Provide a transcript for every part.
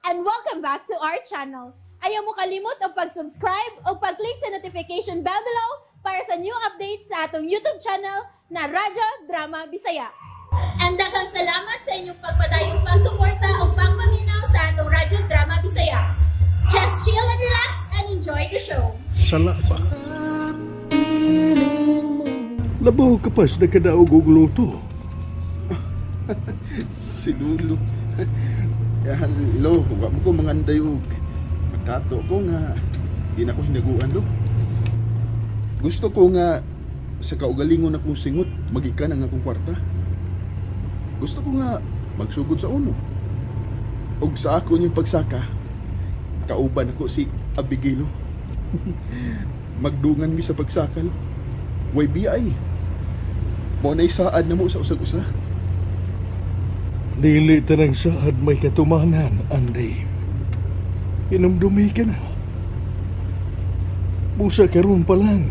And welcome back to our channel. Ayaw mo kalimot og pag-subscribe o pag-click sa notification bell below para sa new updates sa atong YouTube channel na Radyo Drama Bisaya. And daghang salamat sa inyong pagpadayong pagsuporta o pagpaminaw sa atong Radyo Drama Bisaya. Just chill and relax and enjoy the show. Sala pa. Labaw ka pas nakadaog og luto. Si Lulu. Hello, wa mo ko manganday og magdato ko nga di na ko hinaguan, lo. Gusto ko nga sa kaugalingon akong singot magikan ang akong kwarta. Gusto ko nga magsugod sa uno. Og sa ako niyang pagsaka, kauban ako si Abigail, lo. Magdungan mi sa pagsaka, lo. Way biyay. Mao na saad na mo sa usag-usa. Dili tanang saad may katumanan, Andy. Inumdumi ka na. Busa karon pa lang.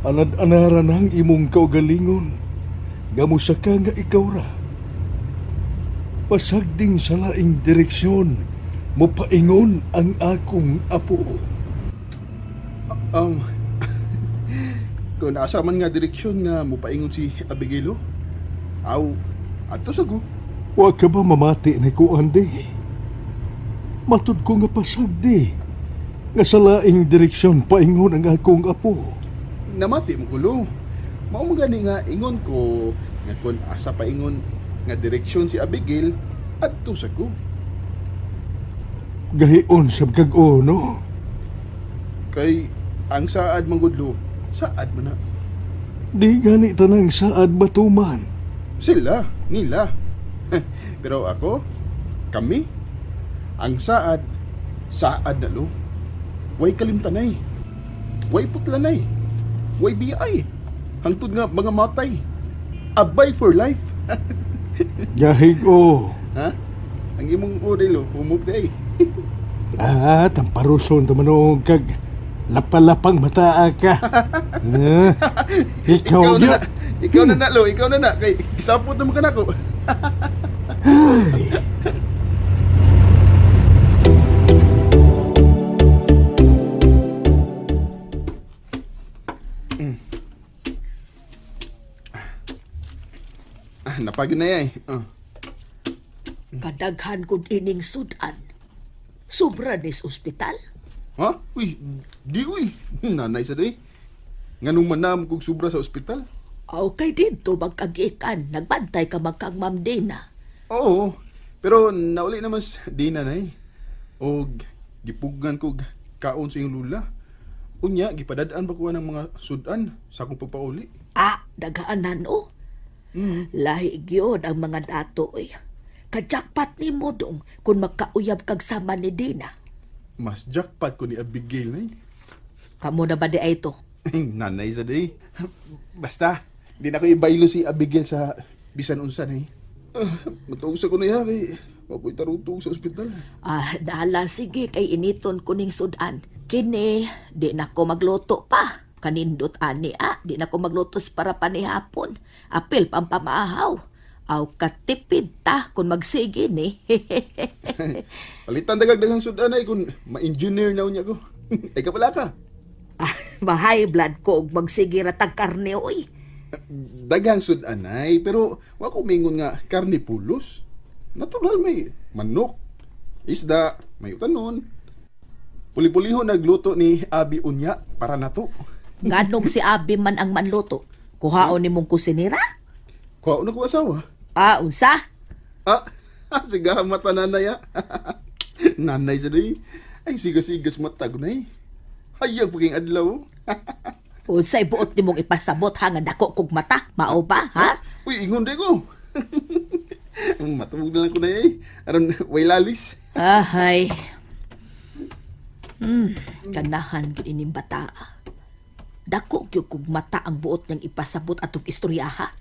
Anad-anara nang imong kaugalingon. Gamusa ka nga ikaw ra. Pasagding sa laing direksyon, mupaingon ang akong apo. Kung asa man nga direksyon nga mupaingon si Abigail, aw, ato sa ko. Wa ka ba mamati ni ko, Andy? Matud ko nga pasagdi nga sa laing direksyon paingon ang akong apo. Namati mo kulo. Mao man gani nga ingon ko nga kung asa paingon nga direksyon si Abigail, adto sa ko. Gahion sa kag-o, no? Kay ang saad man gud, lo, saad man na. Di gani tanang saad batuman. Sila, nila. Pero ako, kami, ang saad, saad na, lo. Way kalimtanay, way putlanay, way biyay. Hangtod nga mga matay. Abay for life. Gahig o. Ha? Ang imong orelo, humok na eh. Ah, tamparuson taman kag lapalapang mataa ka. Ah, ikaw, Ikaw na, na. ikaw na na, lo. Ikaw na na. Kay, gisapot naman ka na ko. Ay. Ah, napagod na yan eh. Ah. Kadaghan gud ining sudan. Sobra nis ospital. Ha? Uy, di uy. Nanay sa day. Nganong manam kog sobra sa ospital? Okay didto magkagikan. Nagbantay ka magkang Ma'am Dina. Oo. Pero nauli naman sa Dina nay. Og gipugan kog kaon sa iyong lula. Unya, gipadadaan ba ko ng mga sudan sa akong pagpauli? Ah, daghanan o. Lahi gyud ang mga dato oy. Kajakpat nimo dong kung magkauyab kag sama ni Dina. Mas jackpot ko ni Abigail nay. Kamo na ba di ay to? Nanay sa day. Basta, di na ko ibaylo si Abigail sa bisan unsa nay. Matuog sa ko na kay wako'y tarutog sa ospital. Ah, dala sige kay initon kuning sudan. Kini di na ko magluto pa. Kanindot ani ah, di na ko magluto para panihapon. Apil pampamaahaw. Aw katipid ta kung magsige ni. Palitan dagag daghang sudan ay kung ma-engineer na unya ko. Ay ka pala ka. Ah, mahay blood ko og magsige ra tag karne oy. Daghang sudan ay pero wa ko mingon nga karne pulos. Natural may manok, isda, may utanon. Puli-puliho nagluto ni Abi unya para nato. Nganong si Abi man ang manluto? Kuhaon nimong kusinira? Kuhaon na ko asawa. Ah, unsa? Ah, siga mata nanay ah. Nanay sa day. Ay, sigas-sigas mata ko nay. Hayag paging adlaw. Unsay buot nimong ipasabot ha nga dako kog mata? Mao ba, ha? Uy, ingon day ko. Matubog na lang ko na eh. Aron, way lalis. Ahay. Ganahan gyud ining bata. Dako gyud kog mata ang buot niyang ipasabot atong istorya ha.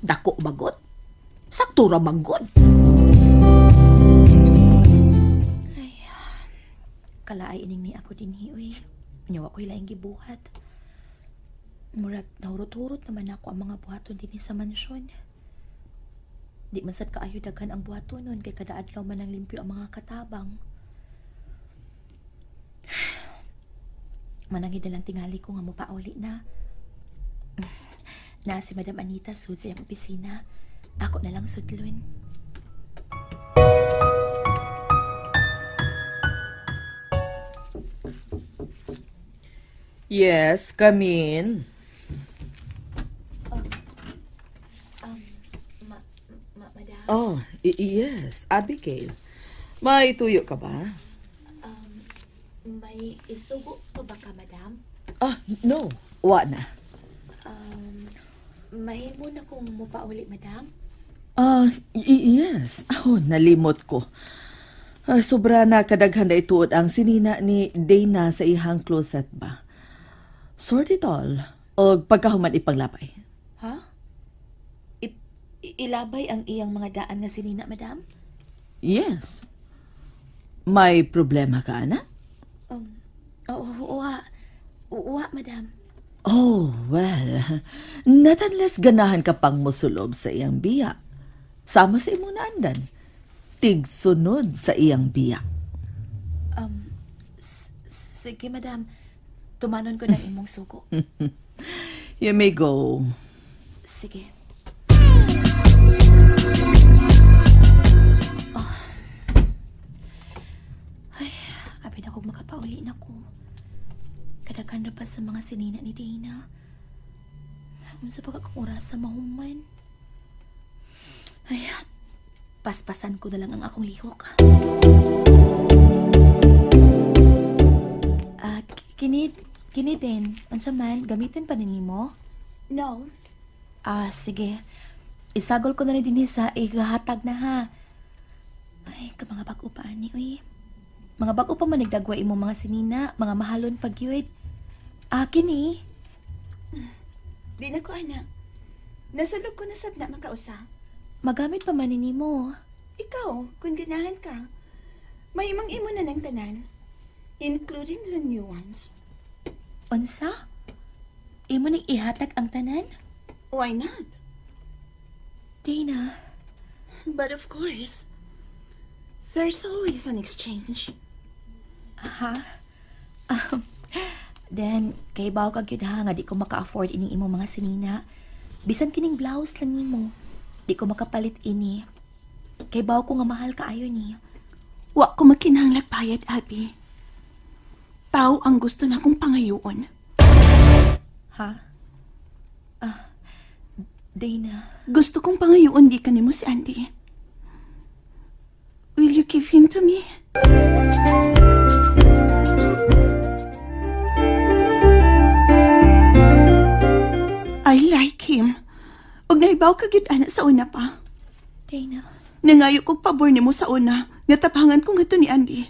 Dako magod. Sakto ra manggod. Ay, kalaay ining ni ako dinhi uy. Unya wa ko'y laing gibuhat. Murag nahurot-hurot naman ako ang mga buhaton dinhi sa mansyon. Di man sad kaayo daghan ang buhaton nun kay kada adlaw man ang limpyo ang mga katabang. Manangid na lang tingali ko nga mopauli na. Na si Madam Anita sud sa iyang opisina. Ako na lang sudlon. Yes, come in. Madam? Oh, yes, Abigail. May tuyo ka ba? May isugo pa ba ka, madam? Ah, no. Wa na. Mahimo na kong mupauli, madam? Ah, yes. Oh, nalimot ko. Sobra na kadaghan na ituod ang sinina ni Dana sa ihang closet ba. Sort it all. O pagkahuman ipanglabay. Ha? Ilabay ang iyang mga daan nga sinina, madam? Yes. May problema ka, ana? Oo, uwa, madam. Oh, well, not unless ganahan ka pang musulob sa iyang biya. Sama sa imong naandan. Tigsunod sa iyang biya. Sige, madam. Tumanon ko ng imong sugo. You may go. Sige. Oh. Ay, abi na kong makapauli na ko. Kadaghan na pa sa mga sinina ni Dana. Unsa pa ka kung oras sa mahuman? Ay, paspasan ko na lang ang akong lihok. Kini din. Unsa man, gamitin pa ni mo? No. Ah, sige. Isagol ko na ni dinhi sa igahatag na ha. Ay, ka mga bag-o pa ani, uy. Mga bag-o pa man nagdagwa imong mga sinina, mga mahalon pag yun. Ah, kini. Di na ko, ana. Nasulog ko na sab na makausa. Magamit pa man ni mo. Ikaw, kung ganahan ka, may imong imo na ng tanan, including the new ones. Unsa? Imo ning ihatag ang tanan? Why not? Dana. But of course, there's always an exchange. Ha? Then, kay baw ka gyud ha, nga di ko maka-afford ining imong mga sinina. Bisan kining blouse lang nimo, di ko makapalit ini. Kay baw ko nga mahal kaayo ni. Wa ko makinahanglag bayad, Abby. Tao ang gusto na akong pangayoon. Ha? Ah, Dana. Gusto kong pangayoon gikan nimo si Andy. Will you give him to me? I like him. Og nahibaw ka gyud ana sa una pa. Dana. Nangayo kog pabor nimo sa una, nga tapangan ko ngadto ni Andy.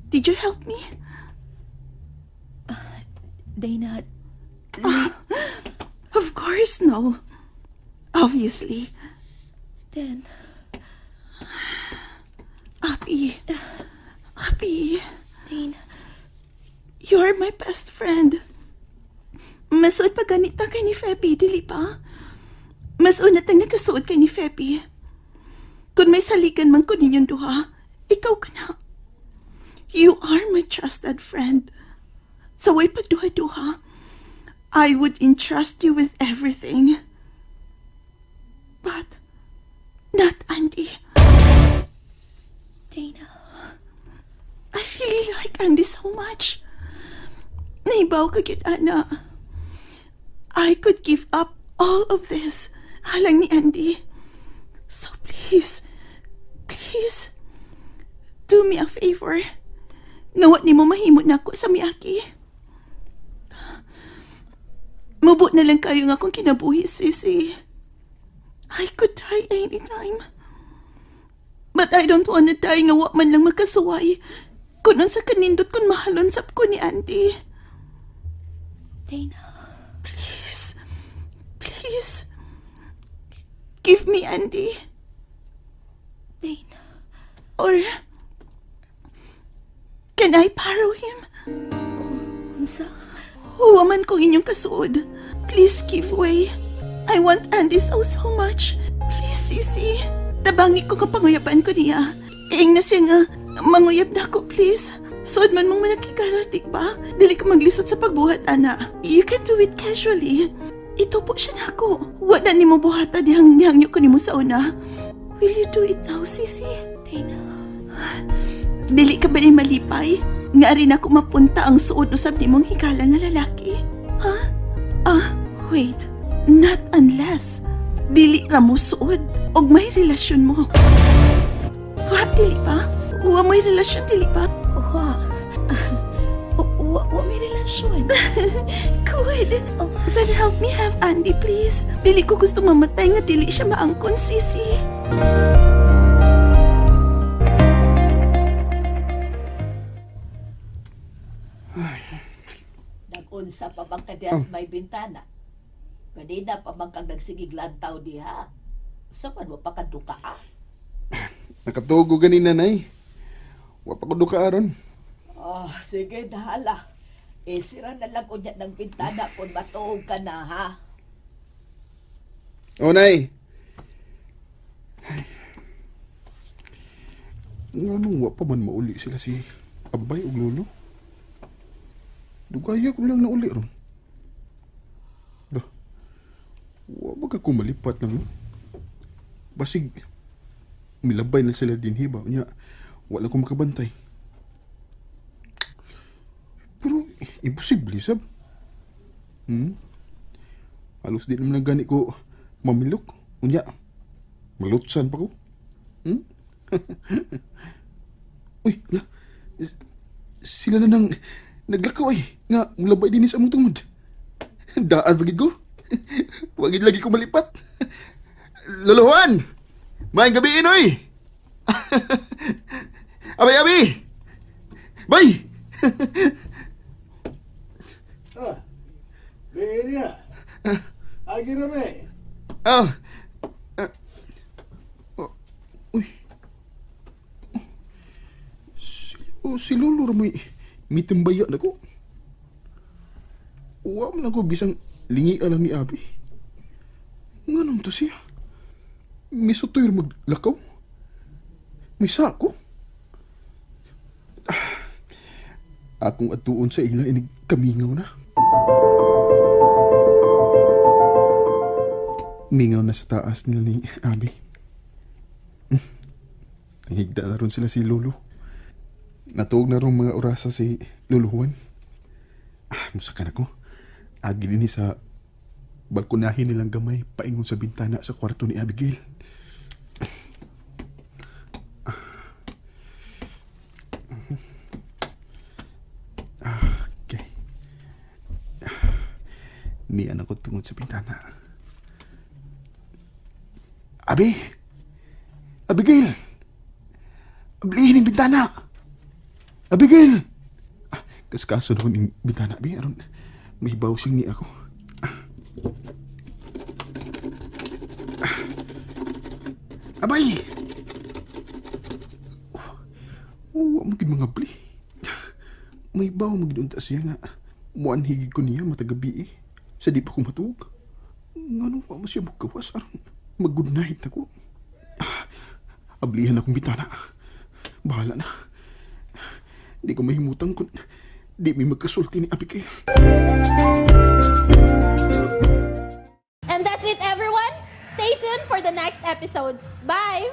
Did you help me? Dana. Of course no. Obviously. Then. Abby. Abby. Dana. You're my best friend. Masuod pa ganita kay ni Feby, dili ba? Mas una tang nakasuod kay ni Feby. Kung may saligan man ko ninyong duha, ikaw ka na. You are my trusted friend. Sa way pagduha-duha, I would entrust you with everything. But not Andy. Dana. I really like Andy so much. Naibaw ka gyud, ana. I could give up all of this alang ni Andy. So please, please, do me a favor. Nga wa nimo mahimo nako sa miaki. Mubo na lang kayo nga akong kinabuhi, sisi. I could die anytime. But I don't wanna die nga wa man lang makasuway. Kung unsa kanindot kung mahalon sab ko ni Andy. Dana. Please, please, give me Andy. Dana. Or, can I borrow him? Unsa? Huwa man kong inyong kasuod. Please give way. I want Andy so, so much. Please, Sisi. Tabangi ko kapanguyaban ko niya. Iing na siya nga, manguyab na ako, please. Suod man mong manakikara, di ba? Dili ka maglisod sa pagbuhat, ana. You can do it casually. Ito po siya na ako. Wala ni mo buhata dihang nihangyo ko nimo sa una. Will you do it now, Sisi? Dana. Dili ka ba ni malipay? Nga rin ako mapunta ang suod usab nimong higala nga lalaki. Ha? Ah, wait. Not unless dili ra mo suod og may relasyon mo. Wa, dili ba? Wa may relasyon, dili ba? Wa. Wa may relasyon. Good. Then help me have Andy, please. Dili ko gusto mamatay nga dili siya maangkon, Sisi. Nag-unsa pa bang kadiyas may bintana? Kanina pa bang kang nagsigig lantaw diha? Sa man mo pa kaduka ah? Nakatugo ganina, nay. Wa pa ko duka aron. Oh, sige, dahala. Eh, sira na lang unya ng bintana kung matuog ka na, ha? O, nay. Nganong wa pa man mauli sila si Abay ug Lolo? Dugaya ko lang nauli ron. Dah. Wa ba ka kumalipat lang, no? Basig, milabay na sila dinhi ba? Unya, wala ko makabantay. Pero, imposible, sab. Halos di naman gani ko mamilok. Unya, malutsan pa ko. Uy, la. Sila na nang naglakaw ay. Nga, mulabay din sa among tungod. Daan, pagid ko. Wagid lagi ko malipat. Lolo Juan! Maayong gabi, inoy! Abay, abi! Bay! Ah, niya. Agi na me. Ah. Uy. Si Lolo may mitambaya na ko. Uwa man ako bisang lingi alam ni Abi. Nganong to siya? Misutoy maglakaw? May sako? Akong atuon sa ila inig kamingaw na. Mingaw na sa taas nila ni Abi. Nahigda na ron sila si Lolo. Natuog na ron mga orasa si Lolo Juan. Ah, musakan ako. Agi din sa balkonahin nilang gamay paingon sa bintana sa kwarto ni Abigail. Okay. Niyan ako tungod sa bintana. Abi! Abigail! Ablihin yung bintana! Abigail! Kaskaso na ko yung bintana, Abi. Aron, may baw siyang ni ako. Abay! Oh, mo gid mga bli. May baw mo gid unta siya nga. Muanhigid ko niya matagabi eh. Sa di pa ko matuog. Ngano pa mo siya bukawas aron mag-good night ako. Ablihan akong bitana. Bahala na. Di ko mahimutang kung di may magkasulti ni Abigail. And that's it, everyone. Stay tuned for the next episodes. Bye!